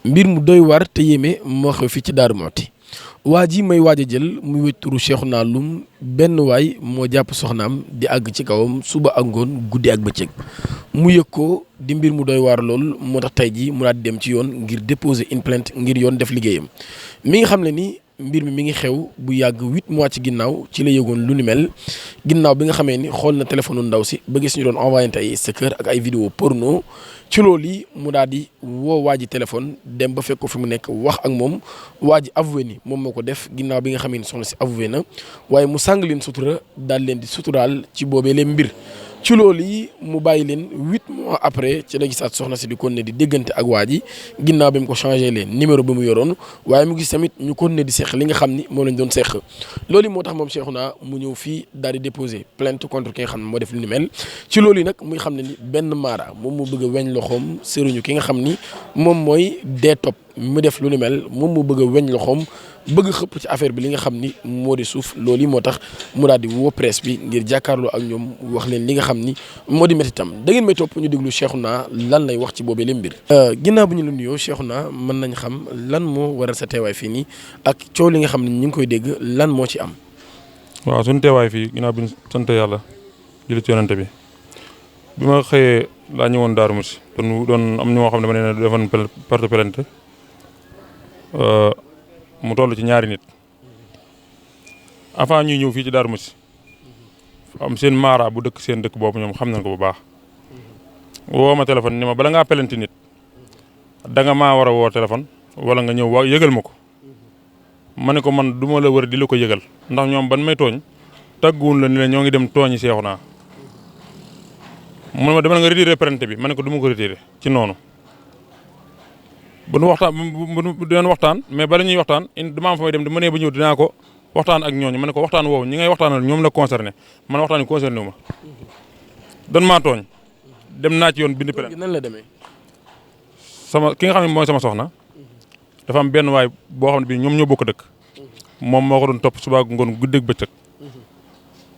mbir mu doy war te yéeme moo xew fii ci Darou Mouhty waa ji may waaj a jël muy wëj turu Cheikhouna Loum benn waay moo jàpp soxnaam di àgg ci kawam suba ak ngoon guddi ak bëccëg mu yëg ko di mbir mu doy waar lool moo tax tey jii mu daal di dem ci yoon ngir déposer une plainte ngir yoon def liggéeyam mi nga xam ne ni mbir mi ngi xew bu yàgg 8 mois ci ginnaaw ci la yëgoon lu ni mel ginnaaw bi nga xamee ni xool na téléphone ndaw si ba gis ñu doon envoyé ay sticker ak ay vidéo porno ci loolu yi mu daal di woo waa ji téléphone dem ba fekk ko fi mu nekk wax ak moom waa ji avoué ni moom moo ko def ginnaaw bi nga xamee ni soxna si avoué na waaye mu sàng leen sutura daal leen di suturaal ci boobee leen mbir ci loolu yi mu bàyyi leen 8 mois après ci la gisaat soxna si di kon ne di déggante ak waa ji ginnaaw bi mu ko changé leen numéro bi mu yoroon waaye mu gis tamit ñu kon ne di seq li nga xam ni moo lañ doon seq loolu moo tax moom Cheikhouna mu ñëw fii daal di déposé plainte contre ki nga xam ne moo def lu ni mel ci loolu yi nag muy xam ne ni benn maara moom mu bëgg a weñ loxoom sëriñu ki nga xam ni moom mooy dee topp mu def lu ni mel moom mu bëgg a weñ loxoom bëgg xëpp ci affaire bi li nga xam ni moo di suuf loolu yi moo tax mu daal di woo presse bi ngir jàkkaarloo ak ñoom wax leen li nga xam ni moo di métti tam da ngeen may topp ñu déglu Cheikhouna lan lay wax ci boobee leen mbir. ginnaaw bu ñu la nuyoo Cheikhouna mën nañ xam lan moo waral sa teewaay fii nii ak coow li nga xam ne ñu ngi koy dégg lan moo ci am. waaw suñu teewaay fii ginnaaw bi ñu sant yàlla julli ci yonante bi ma xëyee laa ñëwoon Darou Mouhty doon am ñoo xam ne dama ne defoon porte plainte mu toll ci ñaari nit avant ñuy ñëw fii ci Darou Mouhty am seen maara bu dëkk seen dëkk boobu ñoom xam nañ ko bu baax woo ma téléphone ni ma bala ngaa pelenti nit da nga maa war a woo téléphone wala nga ñëw waa yëgal ma ko ma ne ko man du ma la wër di la ko yëgal ndax ñoom ban may tooñ tagguwun la ni la ñoo ngi dem tooñi Cheikhouna mu ne ma demal nga retiré plainte bi ma ne ko du ma ko retiré ci noonu bu nu waxtaan mais bala ñuy waxtaan dama am fa may dem ma ne ba ñëw dinaa ko waxtaan ak ñooñu ma ne ko waxtaan woowu ñi ngay waxtaanal ñoom la concerné man waxtaan wi concerné wu ma dan maa tooñ dem naa ci yoon bind plainte. nan la demee. ki nga xam ne mooy sama soxna dafa am benn waay boo xam ne bii ñoom ñoo bokk dëkk moom moo ko doon topp suba ak ngoon guddeeg bëccëg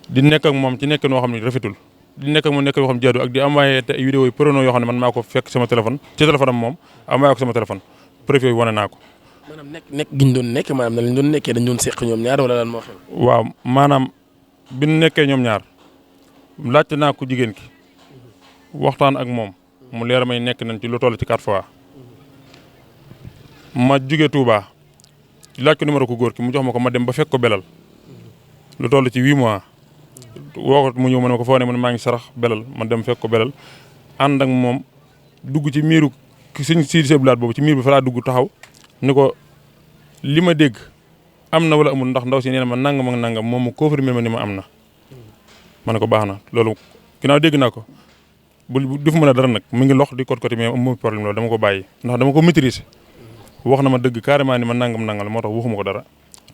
di nekk ak moom ci nekk noo xam ne rafetul di nekk ak moom nekk yoo xam ne jaadu ak di envoyé te ay vidéo yi porno yoo xam ne man maa ko fekk sama téléphone ci téléphone am moom envoyé ko sama téléphone préfet yi wane naa ko. maanaam nekk gi ñu doon nekk maanaam na lañ doon nekkee dañ doon seq ñoom ñaar wala lan moo xew. waaw maanaam bi ñu nekkee ñoom ñaar laajte naa ko jigéen ki waxtaan ak moom mu leer may nekk nañ ci lu toll ci 4 fois ma jugee Touba laaj ko numéro ko góor ki mu jox ma ko ma dem ba fekk ko belal lu toll ci 8 mois woo ko mu ñëw ma ne ko foo ne man maa ngi sarax belal ma dem fekk ko belal ànd ak moom dugg ci miiru suñ si seblaat boobu ci miir bi fa laa dugg taxaw ni ko li ma dégg am na wala amul ndax ndaw si nee na ma nangam ak nangam moom mu confirmé ma ni ma am na ma ne ko baax na loolu ginnaaw dégg naa ko bu def ma la dara nag mu ngi lox di côté mais amul problème loolu dama ko bàyyi ndax dama ko maîtriser wax na ma dëgg carrément ni ma nangam nangal moo tax waxuma ko dara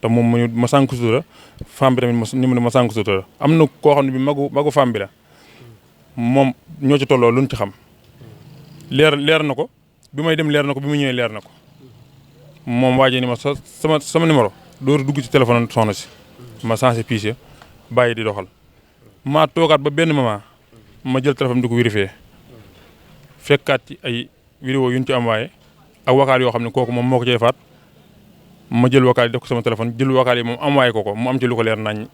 te moom ma sànq sutura femme bi tamit ni ma sànq sutura am na koo xam ne bi magu femme bi la moom ñoo ci tolloo luñ ci xam leer na ko bi may dem leer na ko bi mu ñëwee leer na ko moom waajee ni ma sama numéro door dugg ci téléphone soxna si ma changé piise bàyyi di doxal maa toogaat ba benn moment ma jël téléphone di ko vérifié fekkaat ci ay vidéo yuñ ci envoyé ak vocal yoo xam ne kooku moom moo ko cay faat ma jël vocal yi def ko sama téléphone jël vocal yi moom envoyé ko mu am ci lu ko leer nañ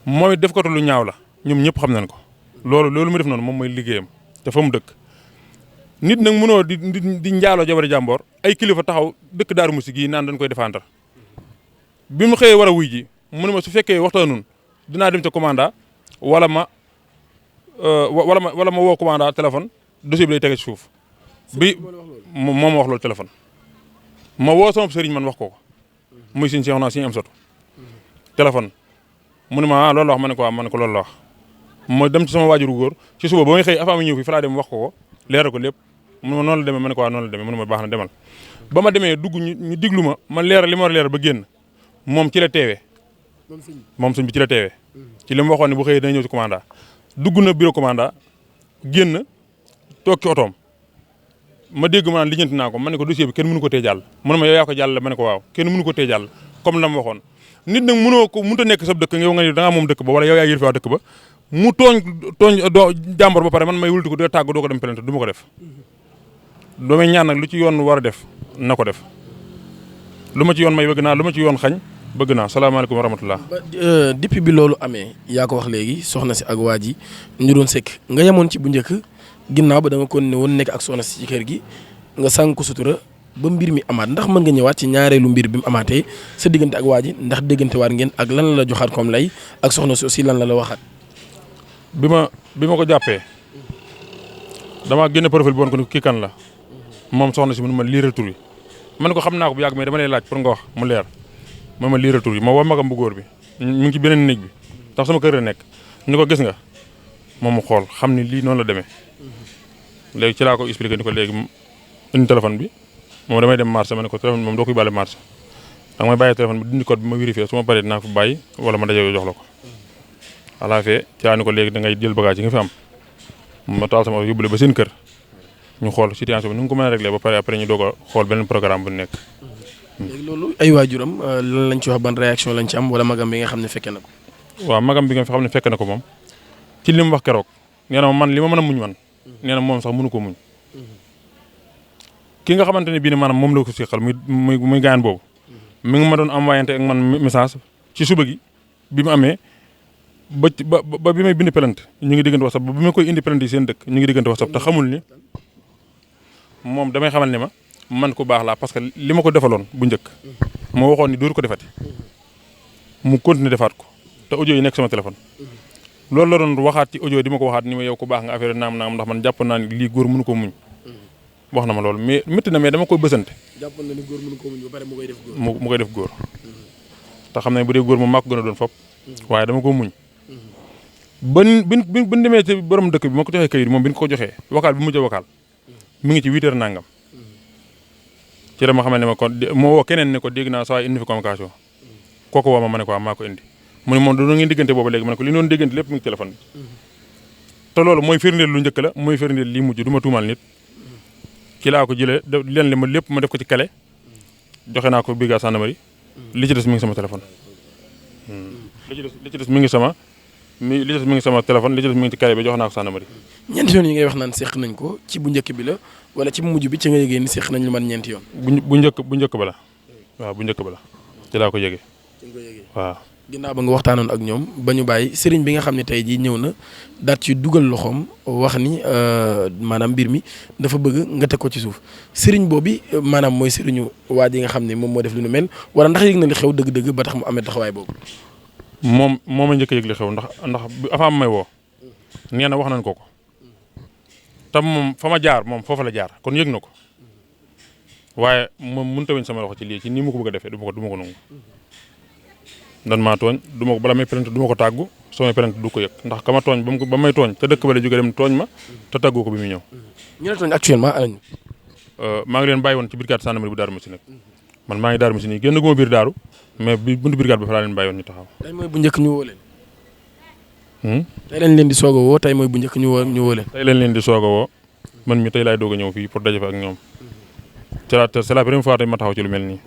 moom it def ko lu ñaaw la ñoom ñëpp xam nañ ko loolu mu def noonu moom mooy liggéeyam te fa mu dëkk nit nag mënoo di njaaloo jabari jàmboor ay kilifa taxaw dëkk Darou Mouhty gii naan dañ koy défendre bi mu xëyee war a wuy ji mu ne ma su fekkee waxtaanun dinaa dem ca commanda wala ma woo commanda téléphone dossier bi lay tege ci suuf bi moom wax loolu téléphone ma woo sama sëriñ man wax ko muy suñu Cheikhouna suñu am soto téléphone mu ne ma loolu la wax ma ne ko waaw ma ne ko loolu la wax ma dem ci sama waajuru góor ci suba ba may xëy avant ma ñëw fi fa laa dem wax ko leeral ko lépp mu ne ma noonu la demee ma ne ko waaw noonu la demee mu ne ma baax na demal ba ma demee dugg ñu diglu ma leeral li ma war a leeral ba génn moom ci la teewee moom sëñ bi ci la teewee ci li mu waxoon ne bu xëyee dana ñëw ci commanda dugg na bureau commanda génn toog ci otoom ma dégg ma naan lijjanti naa ko ma ne ko dossier bi kenn mënu ko tee jàll mu ne ma yow yaa ko jàll ma ne ko waaw kenn mënu ko tee jàll comme la ma waxoon nit nag mënut a nekk sa dëkk yow nga ne da ngaa moom dëkk ba wala yow yaa yërfee waa dëkk ba mu tooñ jàmbor ba pare man may wulti ko doo tàgg doo ko dem plainte du ma ko def damay ñaan nag lu ci yoon war a def na ko def lu ma ci yoon may bëgg naa lu ma ci yoon xañ bëgg naa salaamaaleykum wa rahmatullah. depuis bi loolu amee yaa ko wax léegi soxna si ak waa ji ñu doon sekk nga yemoon ci bu njëkk ginnaaw ba da nga ko ne woon nekk ak soxna si ci kër gi nga sànq ko sutura ba mbir mi amaat ndax mën nga ñëwaat ci ñaareelu mbir bi mu amaatee sa diggante ak waa ji ndax déggante waat ngeen ak lan la joxaat comme lay ak soxna si aussi lan la waxaat. bi ma ko jàppee damaa génne profil bi woon ko ni kii kan la moom soxna si mu ne ma liiral tur yi man ko xam naa ko bu yàgg mais dama lay laaj pour nga wax mu leer ma liiral tur yi ma woo magam bu góor bi mu ngi ci beneen néeg bi tax sama kër la nekk ni ko gis nga moom mu xool xam ni lii noonu la demee léegi ci laa ko expliqué ni ko léegi indi téléphone bi moom damay dem marché ma ne ko téléphone bi moom doo koy bàyyi marché da nga may bàyyi téléphone bi dindi code bi ma vérifié su ma paree dinaa ko bàyyi wala ma dajee jox la ko ala fee ci laa ni ko léegi da ngay jël bagage yi nga fi am ma taal sama yóbbule ba seen kër ñu xool situation bi ni nga ko mën a réglé ba pare après ñu doog a xool beneen programme bu nekk. léegi loolu ay waajuram lan lañ ci wax ban réaction lañ ci am wala magam bi nga xam ne fekke na ko. waaw magam bi nga xam ne fekk na ko moom ci li mu wax keroog nee na man li ma mën a muñ man nee na moom sax mënu ko muñ ki nga xamante ne bii ne maanaam moom la ko siqal muy gaañ boobu mi ngi ma doon envoyé ak man message ci suba gi bi mu amee ba bi may bind plainte ñu ngi diggante WhatsApp ba bi ma koy indi plainte yi seen dëkk ñu ngi diggante WhatsApp te xamul ni moom damay xamal ni ma man ku baax laa parce que li ma ko defaloon bu njëkk moo waxoon ni dooru ko defati mu continuer defaat ko te audio yi nekk sama téléphone loolu la doon waxaat ci audio di ma ko waxaat ni ma yow ku baax nga affaire naam ndax man jàpp naa ni lii góor mënu ko muñ wax na ma loolu mais métti na mais dama koy bësante. jàpp na ni góor mënu ko muñ ba pare mu koy def góor. mu koy def góor te xam ne bu dee góor moom maa ko gën a doon fop waaye dama ko muñ. bin demee ci borom dëkk bi ma ko joxee kayit moom bi ñu ko joxee vocal bi mujj a vocal mi ngi ci 8h nangam ci la ma xamal ne ma kon moo woo keneen ne ko dégg naa saa indi fi communication kooku woo ma ne ko maa ko indi mu ne moom doon ngeen diggante boobu léegi ma ne ko li doon diggante lépp mi ngi téléphone bi te loolu mooy firndeel lu njëkk la mooy firndeel lii mujj du ma tuumal nit ci laa ko jëlee leen li ma lépp ma def ko ci kale joxe naa ko brigade gendarmerie li ci des mi ngi sama téléphone li ci des mi ngi sama téléphone li ci des mi ngi ci kale bi jox naa ko gendarmerie. ñeenti yoon yi ngay wax naan seq nañ ko ci bu njëkk bi la wala ci mujj bi ci nga yëgee ni seq nañ lu man ñeenti yoon. bu njëkk ba la waaw bu njëkk ba la ci laa ko yëgee waaw. ginnaaw ba nga waxtaanoon ak ñoom ba ñu bàyyi sëriñ bi nga xam ne tey jii ñëw na daat ci dugal loxoom wax ni maanaam mbir mi dafa bëgg nga teg ko ci suuf sëriñ boobu maanaam mooy sëriñu waa ji nga xam ne moom moo def lu nu mel wala ndax yëg na li xew dëgg-dëgg ba tax mu amee taxawaay boobu. moom a njëkk a yëg li xew ndax avant may woo nee na wax nañ ko tam moom fa ma jaar moom foofa la jaar kon yëg na ko waaye moom mënut a weñ sama loxo ci lii ci nii mu ko bëgg a defee du ma ko nangu. dan maa tooñ du ma ko bala may plainte du ma ko tàggu soo may plainte du ko yëg ndax ka ma tooñ ba may tooñ te dëkk ba la jóge dem tooñ ma te tàggu ko bi muy ñëw. ñu ne tooñ actuellement alañu. maa ngi leen bàyyi woon ci brigade gendarmerie bu Darou Mousty nag man maa ngi Darou Mousty nii génn gu ma biir daaru mais bi buntu brigade ba fa laa leen bàyyi woon ñu taxaw. tey mooy bu njëkk ñu woo leen. tey lañ leen di soog a woo tey mooy bu njëkk ñu woo leen. tey lañ leen di soog a woo man mi tey laay doog a ñëw fii pour daje fa ak ñoom c'est la première fois tey ma taxaw ci lu mel nii.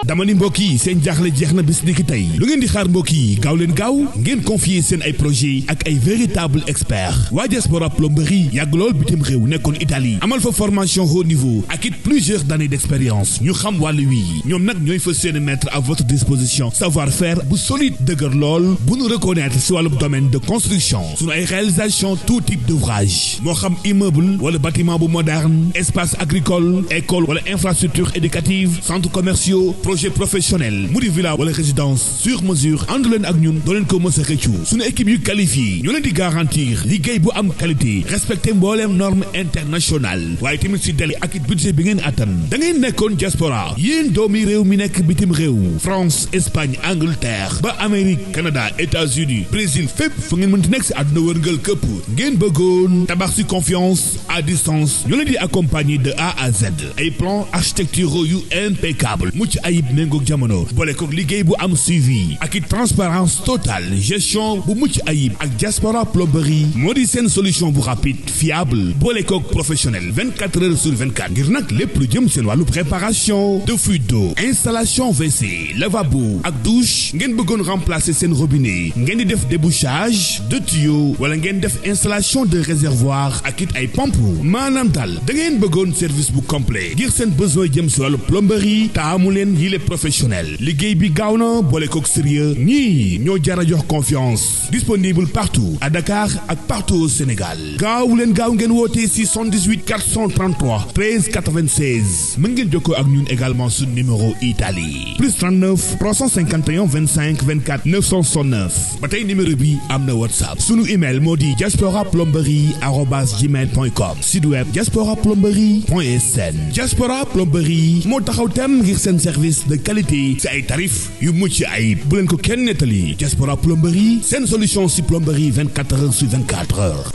dama ni mbokk yi seen jaaxle jeex na bis ni ki tey lu ngeen di xaar mbokk yi gaaw leen gaaw ngeen confier seen ay projet ak ay véritable experts waa Diaspora Plomberie yàgg lool bitim réew nekkoon Italie amal fa formation haut niveau ak it plusieurs années d'expérience ñu xam wàllu wii ñoom nag ñooy fa seen mettre à votre disposition savoir-faire bu solide dëgër lool bu ñu reconnaître si wàllu domaine de construction sunu ay réalisation tout type d'ouvrage moo xam immeuble wala bâtiment bu moderne espace agricole école wala infrastructure éducative centres commerciaux projet professionnel mu di villa wala résidence sur mesure ànd leen ak ñun doo leen ko mës a xëccu suñu équipe yu qualifié ñoo leen di garantir liggéey bu am qualité respecté mbooleem norme internationale waaye tamit si délai ak it budget bi ngeen attan da ngeen nekkoon diaspora yéen doomi réew mi nekk bitim réew France Espagne Angleterre ba Amérique Canada États-Unis Brésil fépp fu ngeen mënti nekk si àdduna wërngal këpp ngeen bëggoon tabax si confiance à distance ñoo leen di accompagner de A à Z ay plans architecturaux yu impeccable mucc ayib méngoog jamono boole koog liggéey bu am suivi ak it transparence totale gestion bu mucc ayib ak Diaspora plomberie moo di seen solution bu rapide fiable boole koog professionnel 24 heures sur 24 ngir nag lépp lu jëm seen wàllu préparation de fuite d'eau installation WC lavabo ak douche ngeen bëggoon remplacer seen robinet ngeen di def débouchage de tuyau wala ngeen def installation de réservoir ak it ay pompe maanaam daal da ngeen bëggoon service bu complet ngir seen besoin jëm si wàllu plomberie taamu leen yile professionnel liggéey bi gaaw na boole koog sérieux ñii ñoo jara jox confiance disponible partout à Dakar ak partout au Sénégal gaaw leen gaaw ngeen woote 78 433 13 96 mën ngeen jokkoo ak ñun également sur numéro Italie plus 39 351 25 24 969 ba tey numéro bi am na WhatsApp sunu email moo di diasporaplomberie@gmail.com site web diasporaplomberie.sn Diaspora plomberie moo taxaw tem ngir seen service de qualité ci ay tarif yu mucc ayib bu leen ko kenn nettali Diaspora plomberie seen solution ci plomberie 24 heures sur 24 heures.